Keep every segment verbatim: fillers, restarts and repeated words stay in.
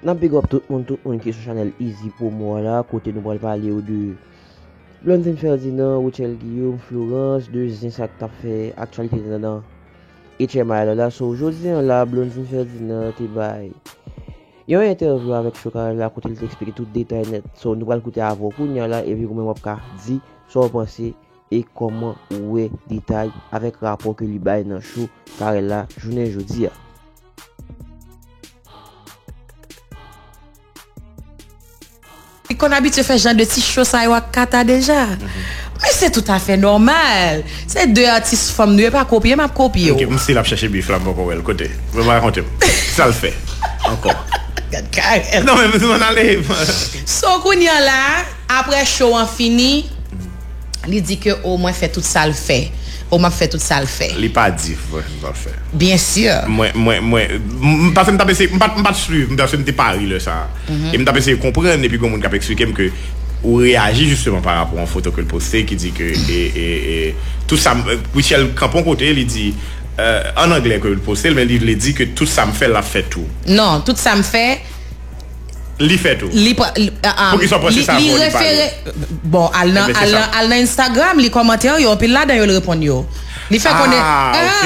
N ap big up tout moun, tout moun ki sou chanèl Easy Promo a la, kote nou pral pale yo de Blondine Ferdinand, Rutshelle Guillaume, Florence, de zen sa k t ap fè aktyalite nan, nan H M I la. So, jodi a la, Blondine Ferdinand te bay yon entèvyou avèk Cho Carel la, kote li te eksplike tout detay nèt. So, nou pral koute avè w kounye a la, epi ou menm w ap ka di sa w panse e kòman ou wè detay avèk rapò ke li bay nan Cho Carel la jounen jodi a. Li konn abitye fè jan de ti show sa yo ak Kata deja. Men se toutafè nòmal. Se de atis fanm nou ye, pa kopye m ap kopye w. Ok, m si l ap chèche bif la, m poko wè l. Kote? Mwen rakonte m. Sa l fè? Ankò. Gad Carel. Non, men mwen ale. So kounye a la, apre show an fini, li di ke o mwen fè tout sa l fè. O m ap fè tout sa l fè. Li pa di vre sa l fè. Byen si. Mwen, mwen, mwen, m- paske m t ap eseye, m pa t, m pa t swiv, m paske m te Pari lè sa a. E m t ap eseye konprann, epi gen moun k ap eksplike m ke ou reyaji jisteman pa rapò a yon foto ke l poste ki di ke e, e, e, tout sa m- Rutshelle kanpe yon kote, li di, euh, an anglè ke l poste l, men li vle di ke tout sa m fè l ap fè tou. Non, tout sa m fè, Li fè tou. li pa li, ah, ah, Poukisa w panse li- sa li avan li pale? Refere, bon, al nan Ebyen, se al sa. Nan al nan Instagram, li kòmante yo, epi l ladan yo, l reponn yo. Li fè konnen. Ah, ok,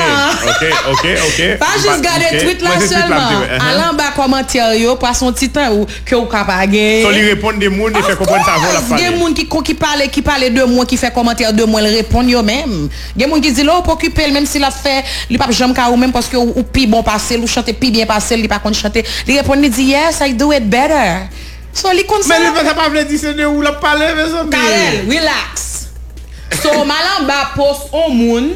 ok, ok, ok. Pa jis gade tweet la sèlman. Al anba kòmantè yo, pase yon ti tan ou ke ou ka pa gen. So li reponn de moun e fè konprann sa avan l ap pale. Gen moun ki, ki pale, ki pale de mwen, ki fè kòmantè de mwen, l reponn yo menm. Gen moun ki di lè ou pa okipe l, menm si l ap fè, li p ap janm ka ou menm paske ou, ou pi bon pase l, ou chante pi byen pase l, li pa konn chante. Li reponn, li di, "Yes, I do it better." So li konn sa. Men li sa pa vle di se de ou l ap pale, mezanmi. Carel, relax. So m al anba post on moun.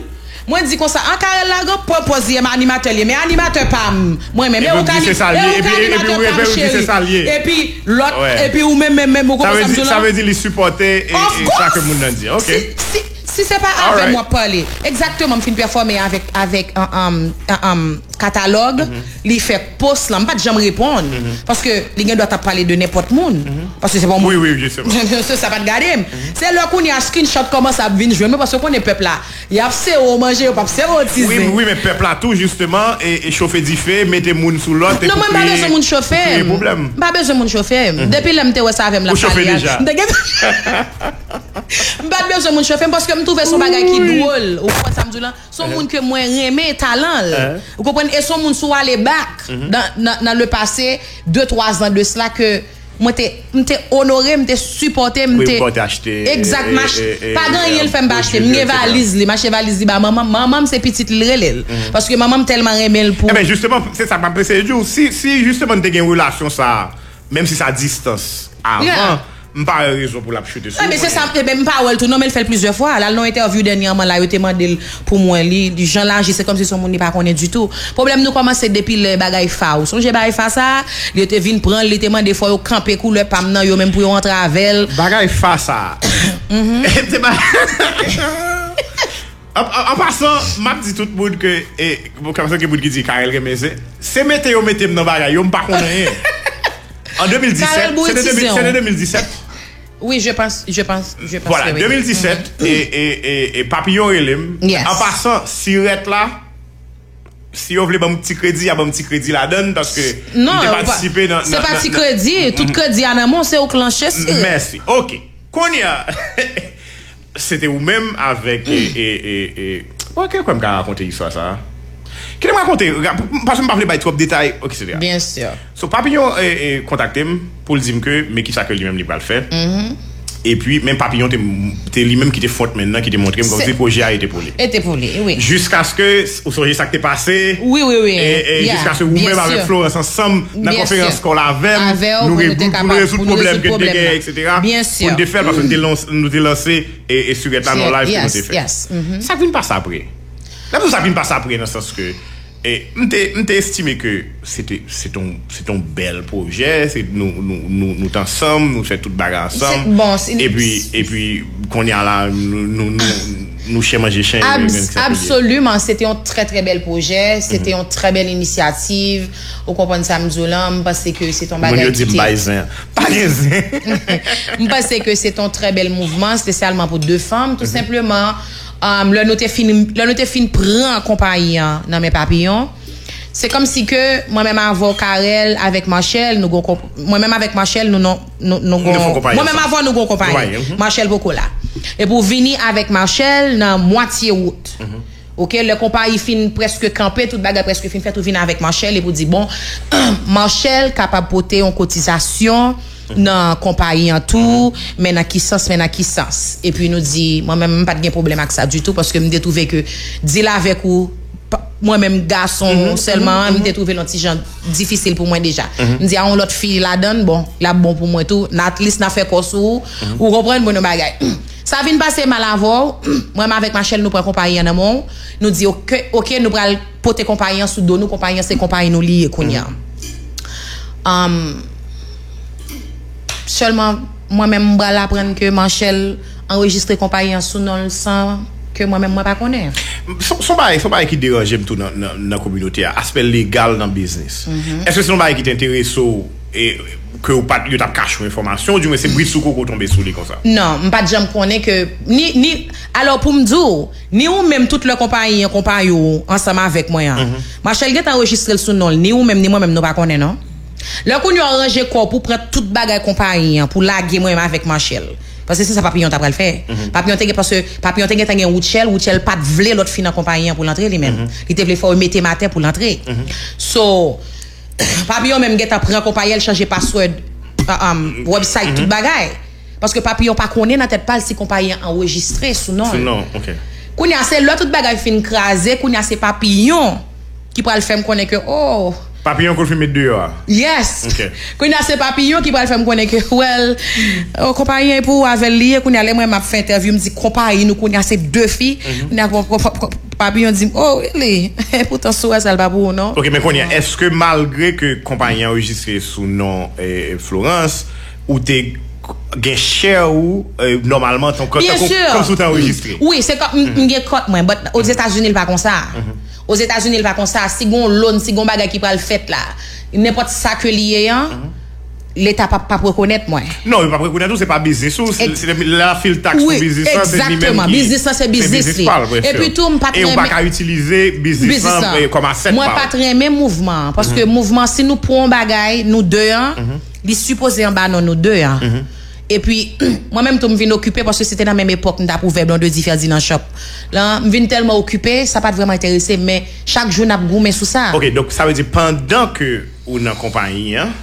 Mwen di konsa, an Carel la gen pwòp pòz li, animatè li ye, men animatè pa m. Mwen menm, e ou ka animatè pa m cheri. Epi lòt, epi ou menm, menm, menm, ou konprann sa m di w la? Sa vle di li sipòte e, e sa ke moun nan di. Ok. Si, si, si se pa avè m w ap pale. Egzakteman, m fin pèfòme avèk, avèk, an, an, an, an, katalòg, li fè post lan, m pa t janm reponn. Paske li gen dwa t ap pale de nenpòt moun. Paske se pa yon moun. Wi, wi, jisteman. Se sa pa t gade m. Se lè kounye a screenshot kòmanse ap vin jwenn mwen, paske w konnen pèp la, y ap sere w manje, yo p ap sere w ti zen. Wi, wi, men pèp la tou, jisteman, e, e chofe dife, mete moun sou lòt, e pou kreye pwoblèm. Non, mwen m pa bezwen moun chofe m. M pa bezwen moun chofe m. Depi lè m te wè sa avè m l ap pale a, m te gen M pa t bezwen moun chofe m paske m twouve se yon bagay ki dwòl. Ou konprann sa m di w lan? Se yon moun ke mwen renmen talan l. Ou konprann? E se yon moun si w ale back nan, nan, nan le pase, de, twa zan de sila ke mwen te, m te onore, m te sipòte, m te. Egzak, m achte. Pa gen anyen l fè m pa achte. M gen valiz li, m achte valiz li ba manman m. Manman m se pitit li l rele l. Paske manman m tèlman renmen l pou. Enben, jisteman, se sa m ap eseye di w. Si, si jisteman n te gen relasyon sa a, menm si sa distans avan, m pa wè rezon pou l ap choute sou ou. Enben, se sa, enben, m pa wè l tou non, men l fè l plizyè fwa. L al nan yon entèvyou dènyèman la, yo te mande l pou mwen, li, li jan l aji, se kòmsi se yon moun li pa konnen ditou. Pwoblèm nou kòmanse depi lè bagay Fa. Ou sonje bagay Fa sa a? Li te vin pran l, li te mande fò yo kanpe koulè pa m nan, yo menm pou yo antre avè l. Bagay Fa sa a. Te ba- An, an, an pasan, m ap di tout moun ke, e, bon, kòmsa gen moun ki di Carel renmen zen. Se mete yo mete m nan bagay yo, m pa konn anyen. An de mil disèt, se te de mil, se te de mil disèt. Oui, je pense, je pense, je pense Voilà, de mil disèt, e, e, e, e Papillon rele m. An pasan, sirèt la, si yo vle ban m ti kredi, y a ban m ti kredi ladan l, paske m te patisipe nan, nan, nan. Se pa ti kredi, tout kredi a nan men w, se ou k lanse sirèt. Mèsi. Ok. Kounye a, se te ou menm avèk, e, e, e, e, bon, ki kwè m ka rakonte istwa sa a? Kite m rakonte, paske m pa vle bay twòp detay, etsetera. Byen si. So, Papillon, e, e, kontakte m pou l di m ke, men kisa ke li menm li pral fè. Epi, men Papillon te, te li menm ki te frontman nan, ki te montre m, kòmsi pwojè a e te pou li. E te pou li, wi. Jiskaske, ou sonje sa k te pase? Wi, wi, wi. E, e jiskaske ou menm avèk Florence ansanm, nan konferans kòl avè m, nou rezoud pwoblèm ke n te genyen, etsetera. Pou n te fè l, paske nou te lanse e, e sirèt la nan live ke nou te fè. Sa k vin pase apre? Lè m di w sa k vin pase apre, nan sans ke, e, m te, m te estime ke se te, se te yon, se te yon bèl pwojè, se nou, nou, nou, nou t ansanm, nou fè tout bagay ansanm. Epi, epi, kounye a la, nou, nou, nou, nou chen manje chen. Absoliman, se te yon trè, trè bèl pwojè, se te yon trè bèl inisyativ. Ou konprann sa m di w lan, m panse ke se te yon bagay ki te. Moun yo di m bay zen. Pa gen zen. M panse ke se te yon trè bèl mouvman, espesyalman pou de fanm, tou senpleman. Um, lè nou te fin, lè nou te fin pran konpayi an nan men Papiyon, se kòmsi ke mwen menm avè w, Carel, avèk Marchel, nou gon konp- mwen menm avèk Marchel, nou non, nou, nou gon, mwen menm avè w, nou gon konpayi. Marchel poko la. Epi w vini avèk Marchel nan mwatye wout. Oke, lè konpayi fin prèske kanpe, tout bagay prèske fin fèt, ou vin avèk Marchel epi w di, bon, Marchel kapab pote yon kotizasyon nan konpayi an tou, men nan ki sans, men nan ki sans. Epi nou di, mwen menm, m pa t gen pwoblèm ak sa ditou, paske m te twouve ke deal avèk ou, pa- mwen menm gason sèlman, m te twouve l yon ti jan difisil pou mwen deja. M di, a yon lòt fi ladann, bon, l ap bon pou mwen tou. N at least n a fè kò sou ou, ou konprann, bon, yon bagay. Sa vin pase mal avè w, mwen menm avèk Marchel, nou pran konpayi an nan men w, nou di, oke, oke, nou pral pote konpayi an sou do nou, konpayi an se konpayi nou li ye kounye a. Um, Sèlman, mwen menm, m pral aprann ke Marchel anrejistre konpayi an sou non l san ke mwen menm, mwen pa konnen. Se se yon bagay, se yon bagay ki deranje m tou nan, nan, nan kominote a, aspè legal nan biznis. Èske se yon bagay ki te enterese w e ke w pa t, yo t ap kache w enfòmasyon, oudimwen se brit sou koko w tonbe sou li konsa? Non, m pa t janm konnen ke, ni, ni, alò pou m di w, ni ou menm tout lè konpayi an konpayi w ansanm avèk mwen an. Marchel gentan anrejistre l sou non l, ni ou menm, ni mwen menm, nou pa konnen non. Lè kounye a w ranje kò w pou pran tout bagay konpayi an, pou lage mwen menm avèk Marchel. Paske se sa Papiyon ta pral fè. Papiyon te gen, paske Papiyon te gentan gen Rutshelle, Rutshelle pa t vle lòt fi nan konpayi an pou l antre li menm. Li te vle fò yo mete m atè pou l antre. So, Papiyon menm gentan pran konpayi an, l chanje password, uh, um, website, tout bagay. Paske Papiyon pa konnen nan tèt pa l si konpayi an anrejistre sou non l. Sou non, ok. Kounye a, se lè tout bagay fin kraze, kounye a se Papiyon ki pral fè m konnen ke, oh. Papiyon ke w fin met deyò a? Yes. Ok. Kounye a se Papiyon ki pral fè m konnen ke, well, oh, konpayi an e pou ou avè l li ye. Kounye a lè mwen m ap fè entèvyou, m di konpayi nou kounye a se de fi. Kounye a, Papiyon di m, oh, really? Poutan si w wè sa, l pa pou ou non. Ok, men kounye a, èske malgre ke konpayi an anrejistre sou non, eh, Florence, ou te gen share ou, eh, nòmalman, tankou, tankou, kòmsi w te anrejistre? Wi, se kòm m, m gen kòt mwen, but Ozetazini l pa konsa. Ozetazini l pa konsa. Si gon loan, si gon bagay ki pral fèt la, nenpòt sa ke li ye an, Leta p ap, p ap rekonèt mwen. Non, yo p ap rekonèt ou, se pa biznis ou, se, se la fil taks pou biznis lan, se li menm ki, biznis lan se biznis li. Epi tou, m pa t renmen. E ou pa ka itilize biznis lan, eh, kòm asèt pa w. Mwen pa t renmen mouvman an, paske mouvman, si nou pran yon bagay, nou de an, li sipoze anba non nou de an. Epi, mwen menm tou, m vin okipe, paske se te nan menm epòk m t ap ouvè Blondedy Ferdinand Shop lan, m vin tèlman okipe, sa pa t vrèman enterese m, men chak jou n ap goumen sou sa. Ok, donk sa vle di pandan ke ou nan konpayi an,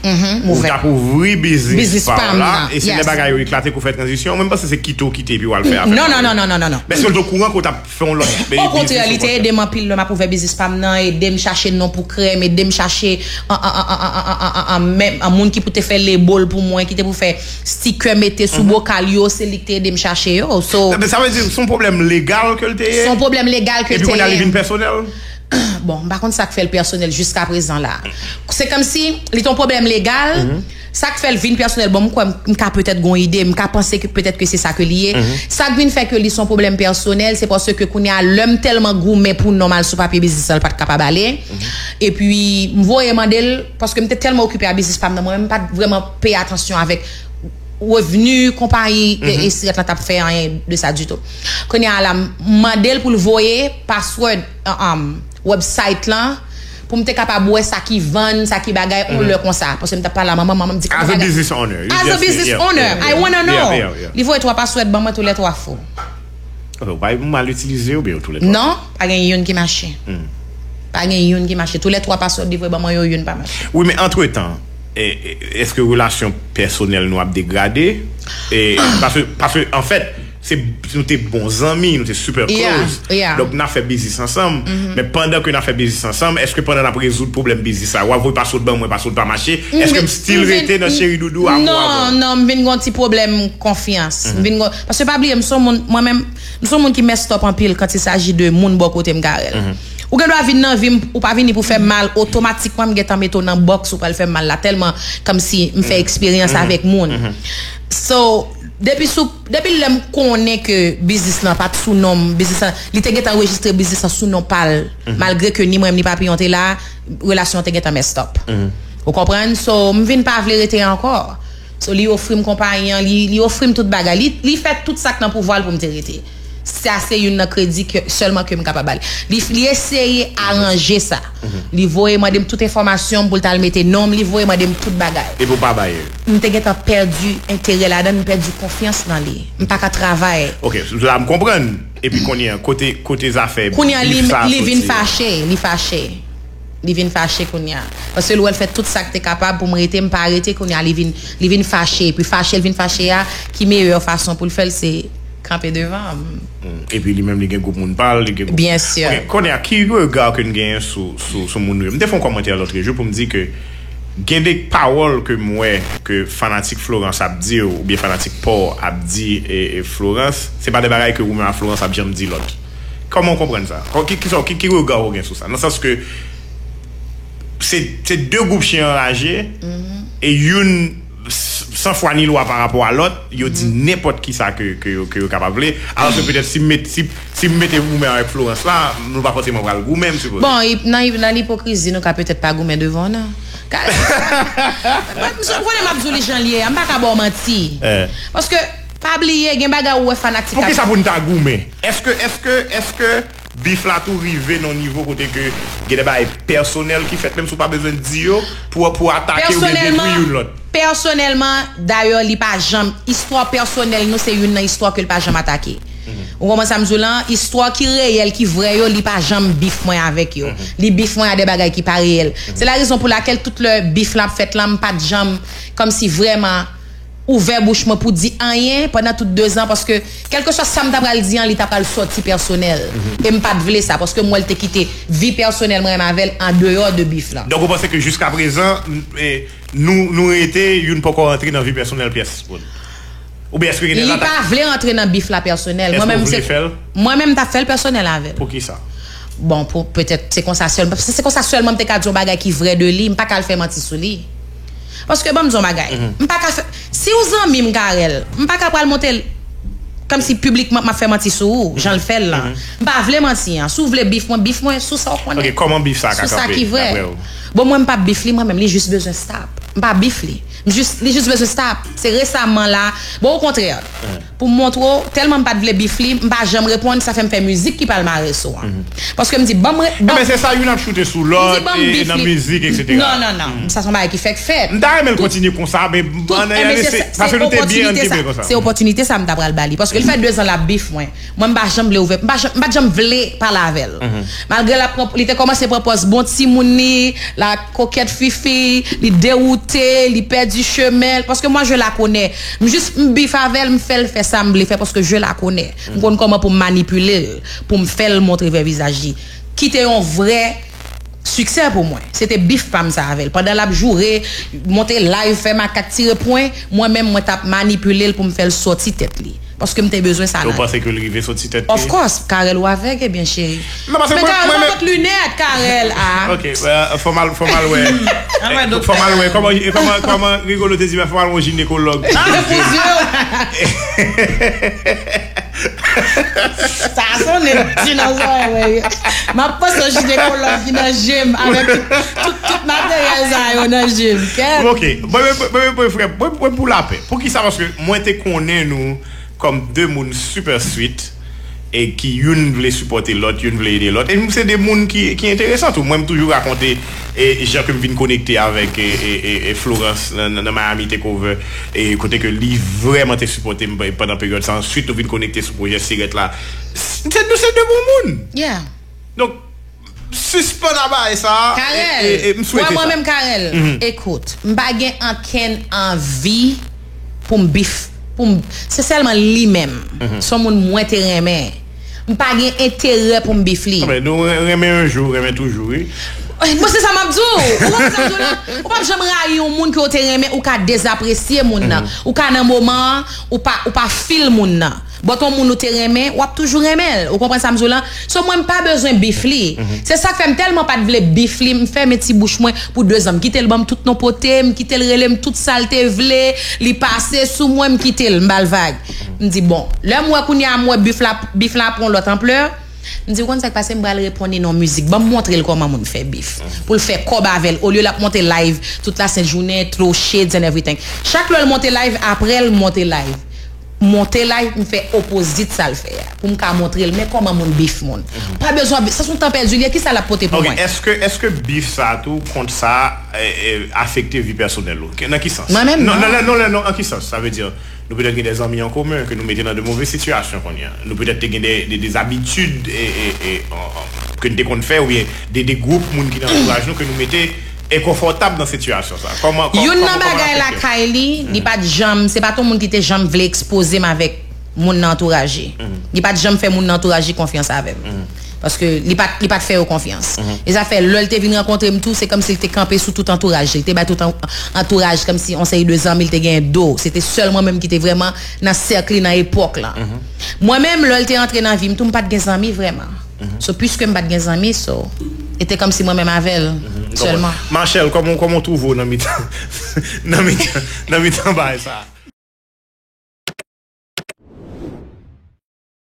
ou t ap ouvri biznis pa w la, e se lè bagay yo eklate ke w fè tranzisyon, mwen m panse se kite w kite epi w al fè afè pa w. Non, non, non, non, non, non, non. Men èske w te okouran ke w t ap fè yon lòt biznis? Okontrè, li te ede m anpil lè m ap ouvè biznis pa m nan, ede m chache non pou krèm, ede m chache an, an, an, an, an, an, an, an, menm, an, moun ki pou te fè label pou mwen, ki te pou fè sticker mete sou bokal yo, se li ki te ede m chache yo. So, men sa vle di, se yon pwoblèm legal ke l te ye? Se yon pwoblèm legal ke l te ye. Epi kounye a li vin pèsonèl? Bon, m pa konn sa k fè l pèsonèl jiska prezan la. Se kòmsi li te yon pwoblèm legal. Sa k fè l vin pèsonèl, bon, m kwè m, m ka petèt gon ide, m ka panse ke petèt ke se sa ke li ye. Sa k vin fè ke li se yon pwoblèm pèsonèl, se paske kounye a, lè m tèlman goumen pou non m al sou papye biznis lan, l pa t kapab ale. Epi, m voye mande l, paske m te tèlman okipe a biznis pa m nan, mwen menm, m pa t vrèman peye atansyon avèk revni konpayi e, e sirèt lan t ap fè anyen de sa ditou. Kounye a la, m mande l pou l voye password, uh, um, website lan, pou m te kapab wè sa ki vann, sa ki bagay, yon lè konsa. Paske m t ap pale a manman, manman m di, as a business owner, I wanna know. Li voye twa password ban mwen tou lè twa fo. Ok, ou pa mal itilize oubyen yo tou lè twa? Non, pa gen youn ki mache. Pa gen youn ki mache. Tou lè twa password li voye ban mwen yo, youn pa mache. Wi, men antretan, e, e, èske relasyon pèsonèl nou ap degrade? E, paske, paske, anfèt, se, nou te bon zanmi, nou te super close. Donk, n a fè biznis ansanm. Men pandan ke n a fè biznis ansanm, èske pandan n ap rezoud pwoblèm biznis la, w ap voye password ban mwen, password pa mache? Èske m still rete nan cheri doudou, amour avè w? Non, non, m vin gon ti pwoblèm konfyans. M vin gon, paske pa bliye, m se yon moun, mwen menm, m se yon moun ki messed up anpil quand il s'agit de moun bò kote m, Carel. Ou gen dwa vin nan vi m, ou pa vini pou fè m mal, otomatikman m gentan mete w nan bòks ou pral fè m mal la, tèlman kòmsi m fè eksperyans avèk moun. So, depi sou, depi lè m konnen ke biznis lan pa t sou non m, biznis lan, li te gentan anrejistre biznis lan sou non pa l, malgre ke ni mwen ni Papiyon te la, relasyon an te gentan messed up. Ou konprann? So, m vin pa vle rete ankò. So, li ofri m konpayi an, li, li ofri m tout bagay. Li, li fè tout sa k nan pouvwa l pou m te rete. Sa se youn nan kredi ke, sèlman ke m kapab ba li. Li, li eseye aranje sa. Li voye mande m tout enfòmasyon m pou l t al mete non m, li voye mande m tout bagay. Epi w pa bay. M te gentan pèdi enterè ladan l, m pèdi konfyans nan li. M pa ka travay. Ok, la m konprann. Epi kounye a, kote, kote zafè Kounye a, li, bif sa li vin soti? Fache, li fache. Li vin fache kounye a. Paske l wè l fè tout sa k te kapab pou m rete, m pa rete kounye a, li vin, li vin fache. Epi fache, l vin fache a, ki meyè fason pou l fè l, se kanpe devan m. Mm. Epi li menm, li gen gwoup moun pa l, li gen gwoup. Byen si. Ok, kounye a, ki rega ke n genyen sou, sou, sou moun nou yo? M te fè yon kòmantè lòt jou pou m di ke gen de pawòl ke m wè ke fanatik Florence ap di, oubyen fanatik pa w ap di e, e Florence, se pa de bagay ke ou menm a Florence ap janm di lòt. Kòman w konprann sa? Kò- Ki, ki, sa- ki, ki rega w gen sou sa? Nan sans ke se, se de gwoup chen anraje, e youn s- san fwa ni lwa pa rapò a lòt, yo di nenpòt ki sa ke, ke, yo- ke yo kapab vle. Alòske petèt si m met, si, si m mete goumen avèk Florence la, nou pa fòseman pral goumen, m sipoze. Bon, i- nan, nan lipokrizi, nou ka petèt pa goumen devan w, non. Ka- Mwen, mwen konnen m ap di w li jan l ye a, m pa ka ba w manti. Eh. Paske, pa bliye, gen bagay ou wè fanatik Pou ap- ki sa pou n ta goumen? Èske, èske, èske bif la tou rive nan nivo kote ke gen de bagay pèsonèl ki fèt, menm si w pa bezwen di yo, pou, pou atake oubyen detwi youn lòt? Pèsonèlman, dayè, li pa janm, istwa pèsonèl nou se youn nan istwa ke l pa janm atake. Ou konprann sa m di w lan? Istwa ki reyèl, ki vrè yo, li pa janm bif mwen avèk yo. Li bif mwen a de bagay ki pa reyèl. Se la rezon pou lakèl tout lè bif la ap fèt la, m pa t janm kòmsi vrèman ouvè bouch mwen pou di anyen pandan tout de zan, paske kèlkeswa sa m ta pral di an, li ta pral sòti pèsonèl. E m pa t vle sa, paske m wè l te kite vi pèsonèl mwen menm avè l andeyò de bif lan. Donk ou panse ke jiska prezan, n- e, nou, nou rete, youn poko rantre nan vi pèsonèl pyès moun? Oubyen èske gen de Li zatak? Pa vle rantre nan bif la pèsonèl. Èske Mwen menm ou vle se fè l? Mwen menm m t ap fè l pèsonèl avè l. Pou ki sa? Bon, pou petèt se konsa sèlman, se konsa sèlman m te ka di yon bagay ki vrè de li, m pa ka al fè manti sou li. Paske ban m di yon bagay. M pa ka fè, si w zanmi m Carel, m pa ka pral monte l kòmsi piblikman m ap fè manti sou ou, jan l fè l lan. M pa vle manti an. Si w vle bif mwen, bif mwen sou sa w konnen. Ok, kòman bif sa ka Sou sa kanpe, ki vrè. Daprè w? Bon, mwen m p ap bif li, mwen menm, li jis bezwen stop. M pa bif li. M jis, li jis bezwen stop. Se resaman la. Bon, okontrè, pou m montre w, tèlman m pa t vle bif li, m pa janm reponn, sa fè m fè mizik ki pral mare sou an. Paske m di, ban m re- ban- Ebyen, se sa, youn ap choute sou m di, lòt, ban m e bif nan li. mizik, etsetera. Non, non, non. Sa se yon bagay ki fèk fèt. M ta renmen l kontinye konsa, men Tout, ann eh, men rete, se, sa se se nou te byen, ann opòtinite kenbe sa. konsa. Se opòtinite sa m ta pral ba li. Paske l fè de zan l ap bif mwen. Mwen, m pa janm vle ouvè, m pa janm, m pa t janm vle pale avè l. Malgre l ap pran, li te kòmanse pran pòz bon timoun li, la kokèt fifi, li dewoute, li pèdi chemen l. Paske mwen, je la connais. M jis, m bif avè l, m fè l fè sa m vle fè paske je la connais. M konn kòman pou m manipile l, pou m fè l montre vrè vizaj li. Ki te yon vrè siksè pou mwen. Se te bif pa m sa avè l. Pandan l ap joure, monte live, fè makak, tire pwen, mwen menm, mwen t ap manipile l pou m fè l sòti tèt li. Paske m te bezwen sa Ou nan. Panse ke l rive soti tèt li? Of course, Carel ou avèg, ebyen cheri. Non, paske Men mwen- Carel mwen- pa pot linèt, Carel, ah. Ok, euh, fò m al, fò m al wè. An wè Fò doktè. M al wè kòman, kòman, kòman Rigolo te di, men fò m al wè yon jinekològ. Ah, mon Dieu. Sa sonnen di nan zòrèy mwen. M ap panse yon jinekològ ki nan je m avèk tout, tout, tout materyèl sa yo nan je m. Kèt. Ok, mwen, mwen, mwen, mwen, frè, mwen, mwen pou lapè. Pou ki sa? Paske mwen te konnen nou kòm de moun super sweet e ki youn vle sipòte lòt, youn vle ede lòt. E nou se de moun ki, ki enteresan tou. Mwen, m toujou rakonte e jan ke m vin konekte avèk e, e, e, e Florence nan, nan, nan Miami Takeover, e kote ke li vrèman te sipòte m pandan peryòd sa. Answit, nou vin konekte sou pwojè Sirèt la. Se, nou se de bon moun. Yeah. Donk, sispann a bagay sa. Carel, E, e, e m swete wè mwen sa. Menm Carel, ekout, m pa gen ankenn anvi pou m bif, pou m, se sèlman li menm. Se yon moun mwen te renmen. M pa gen enterè pou m bif li. Ah, men nou ren- renmen yon jou, renmen toujou, wi. Eh, mwen se sa m ap di w. Ou konprann sa m di w la? Ou p ap janm rayi yon moun ke w te renmen, ou ka dezapresye moun nan. Ou ka nan moman an, ou pa, ou pa feel moun nan. But yon moun ou te renmen, w ap toujou renmen l. Ou konprann sa m di w lan? So mwen m pa bezwen bif li. Se sa k fè m tèlman pa t vle bif li, m fèmen ti bouch mwen pou de zan. M kite l ban m tout non pote, m kite l rele m tout sa l te vle, li pase sou mwen, m kite l, m ba l vag. M di bon, lè m wè kounye a m wè bif la, bif la pran lòt anplè, m di ou konn sa k pase, m pral reponn li nan mizik. Ban m montre l kòman moun fè bif. Pou l fè kòb avè l, olye l ap monte live tout la sent jounen, throw shades and everything. Chak lè l monte live, apre l monte live. monte la, m fè opozit sa l fè a. Pou m ka montre l, men kòman moun bif moun. Pa bezwen, sa se yon tan pèdi li ye, ki sa l ap pote pou Ok, mwen? Èske èske bif sa tou, kont sa, eh, eh, afekte vi pèsonèl ou? Ke- Nan ki sans? Mwen menm, non, non. Non, non, non, non, an ki sans? Sa vle di, nou petèt gen de zanmi an komen ke nou mete nan de move sitiyasyon kounye a. Nou petèt te gen de, de, de zabitid e, e, e, an- an- ke n te konn fè, oubyen de, de gwoup moun ki nan antouraj nou ke nou mete enkonfòtab nan sitiyasyon sa. Kòman kòman- Youn nan kòman- kòman bagay afekte? Lakay li, li pa t janm, se pa t yon moun ki te janm vle ekspoze m avèk moun nan antouraj li. Li pa t janm fè moun nan antouraj li konfyans avè m. Paske li pa t- li pa t fè yo konfyans. E sa fè lè l te vin rankontre m tou, se kòmsi l te kanpe sou tout antouraj li. Li te bay tout an- antouraj kòmsi yon seri de zanmi l te gen do. Se te sèl mwen menm ki te vrèman nan sèk li nan epòk la. Mwen menm, lè l te antre nan vi m tou, m pa t gen zanmi vrèman. So, piske m pa t gen zanmi, so, e te kòmsi mwen menm avè l sèlman. Machèl, kòman kòman w twouve w nan mitan nan mitan nan mitan bagay sa?